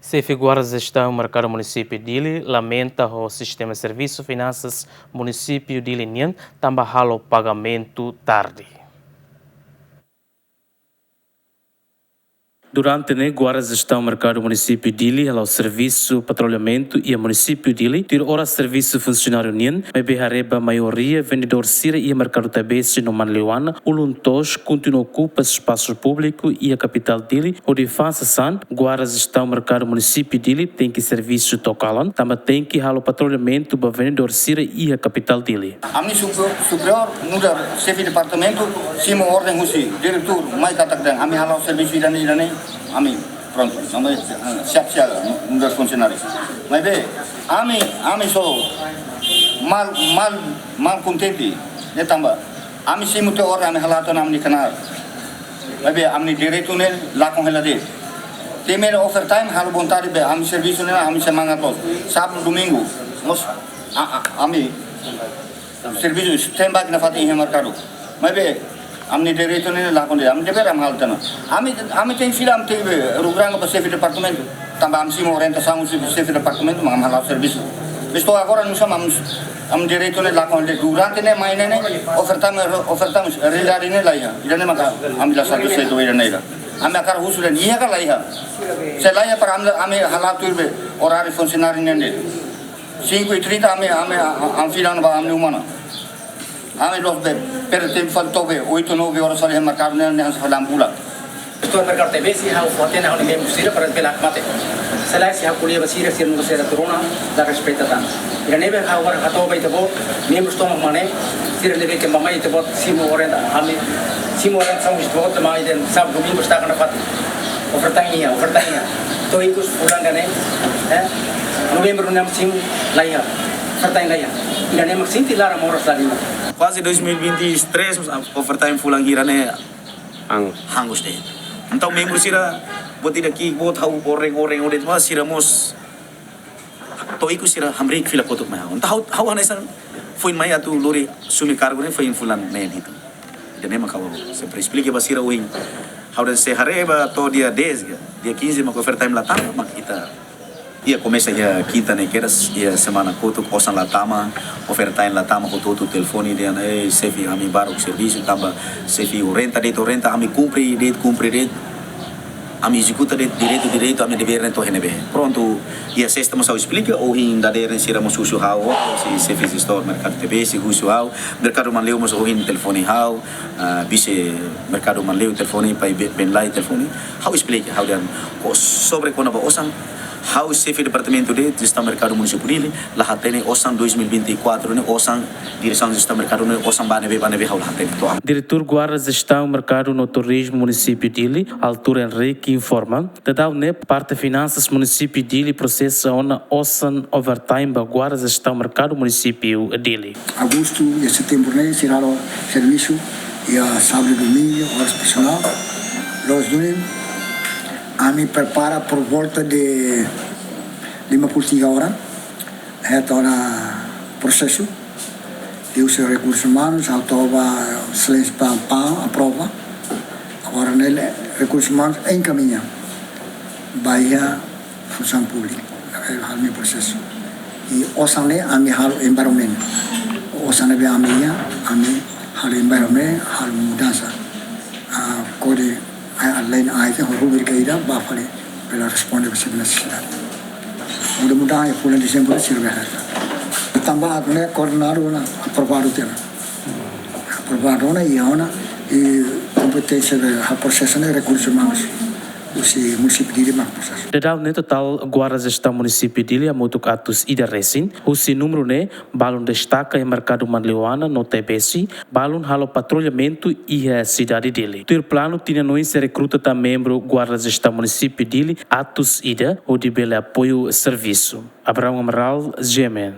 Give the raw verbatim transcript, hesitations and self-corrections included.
Xefe Guarda Jestaun Merkadu Munisípiu Dili lamenta ho sistema servisu finansas Munisípiu Dili nian tanba halo pagamentu tarde. Durante ne'e, Guarda Jestaun Merkadu Munisípiu Dili hala'o servisu patrullamentu iha Munisípiu Dili, tuir oras servisu funsionáriu nian, maibé haree ba maioria vendedór sira iha merkadu Taibesi no Manleuana, ulun toos, kontinua okupa espasu públiku iha kapitál Dili, hodi fa'an sasán, Guarda Jestaun Merkadu Munisípiu Dili tenke servisu to'o kalan, tanba tenke halo patrullamentu ba vendedór sira iha kapitál Dili. Ami supe-, superiór, nu'udar xefe departamentu, simu orden husi diretór, mai katak dehan, ami hala'o servisu ida-ne'e, ida-ne'e, ami prontu, ami, eh, siap-siap, nu'udar funsionáriu. Maibé, ami, ami só mal, mal, mal kontente, ne'e tanba ami simu tiha orden, ami hala'o tiha ona ami-nia knaar. Maibé, ami-nia direitu ne'e lakon hela de'it. Temi overtime, halo vontade be, ami servisu ne'e, ami semangat loos. Sábadu, domingu, mós, a, a, ami servisu standby nafatin iha merkadu. Maibé, ami-nia direitu ne'e lakon de'it, ami devér ami hala'o tiha ona. Ami, ami tenke fila, ami tenke be, rugran ba xefe departamentu. Tanba ami simu orientasaun husi xefe departamentu, mak ami hala'o servisu. Maibé to'o agora nusá mak ami, ami direitu ne'e lakon de'it. Durante ne'e mai ne'e, overtime, overtime, realidade ne'e laiha. Ida-ne'e maka ami la satisfeitu ida-ne'e ida. Ami hakarak husu dehan iha ka laiha. Se laiha para ami, ami hala'o tuir be oráriu funsionáriu nian de'it. Cinco e trinta ami, ami, a, a, ami fila ona ba ami-nia uma ona. Ami loos be, perde tempu fali to'o be, oito, nove horas fali iha merkadu ne'e, ne'e hanesan fali ami pulang. Estou merkadu Taibesi, ha'u fó-hatene ha'u-nia membru sira para bele hakmatek. Se lae, se ha'u ko'alia ba sira, sira nunka sira tuur ona, la respeita tan. Ida-ne'ebé ha'u agora hato'o ba ita-boot, membru tomak mane, sira ne'ebé ke mai ita-boot, simu orienta, ami, simu orientasaun husi ita-boot, mai dehan sábadu, domingu destaka nafatin. Overtime iha, overtime iha. To'o ikus fulan ida-ne'e, eh? Novembru ne'e ami simu laiha. Overtime laiha. Ida-ne'e mak sente laran moras la rima. Kuaze dois mil e vinte e três, overtime fulan hira ne'e ang hangus de'it. Entaun membru sira, buat ida ke, buat ha'u oreng, oreng, oreng, mas sira mós to'o ikus sira hamriik fila kotuk mai ha'u. Entaun ha'u, ha'u hanesan foin mai atu lori asumi kargu ne'e foin fulan neen hitu. Ida-ne'e mak ha'u sempre esplika ba sira ohin. Ha'u dehan se haree ba to'o dia dez ka, dia quinze mak overtime la tama, mak ita. Iha komesa iha kinta ne'e kedas, iha semana kotuk osan la tama, overtime la tama, hotu-hotu telefone dehan, "Eh, xefe, ami baruk servisu, tanba xefe orienta de'it, orienta, ami kumpre de'it, kumpre de'it." Ami ezekuta de'it direitu, direitu, ami devér ne'e to'o iha ne'ebé. Prontu, iha sesta mós ha'u esplika, ohin dadeer ne'e sira mós husu ha'u, husi xefe jestór merkadu Taibesi husu ha'u, merkadu Manleu mós ohin telefone ha'u, ah, vise merkadu Manleu telefone, Pai Be-, Benlai telefone. Ha'u esplika, ha'u dehan, ko-, sobre kona-ba osan, ha'u xefe departamentu de jestaun merkadu munisípiu Dili, la hatene osan dois mil e vinte e quatro ne'e, osan diresaun jestaun merkadu ne'e, osan ba ne'ebé, ba ne'ebé ha'u la hatene to'o agora. Diretór Guarda Jestaun Merkadu no Turizmu Munisípiu Dili, Arthur Henrique, informa, daudaun ne'e parte finansas Munisípiu Dili prosesa ona osan overtime ba Guarda Jestaun Merkadu Munisípiu Dili. Agostu iha setembru ne'e, sira halo servisu iha sábadu, domingu, oras personál. Loos duni, ami prepara por volta de lima puluh tiga orang. Hetan ona prosesu. Husi rekursus umanus, ha'u toba seleis pa, pa aprova. Agora ne'e rekursus umanus enkamiña ba iha funsaun públika. Halo nia prosesu. I osan ne'e ami halo environment. Osan ne'ebé ami iha, ami halo environment, halo mudansa. Ah, kode, ah, line item, ho rubrika ida, ba fali, bele responde ba sira-nia nesesidade. Muda-muda, iha fulan dezembru, sira bele. Tanba ne'e koordenadu ona, aprovadu tiha ona. Aprovadu ona, iha ona, i kompeténsia de, ah, prosesu ne'e rekursus umanus. Husi munisípiu Dili mak prosesu. Daudaun ne'e totál Guarda Jestaun Munisípiu Dili hamutuk atus ida resin, husi númeru ne'e, balun destaka iha merkadu Manleuana no Taibesi, balun halo patrullamentu iha sidade Dili. Tuir planu, tinan oin sei rekruta tan membru Guarda Jestaun Munisípiu Dili atus ida, hodi bele apoiu servisu. Abraham Amaral, G M N.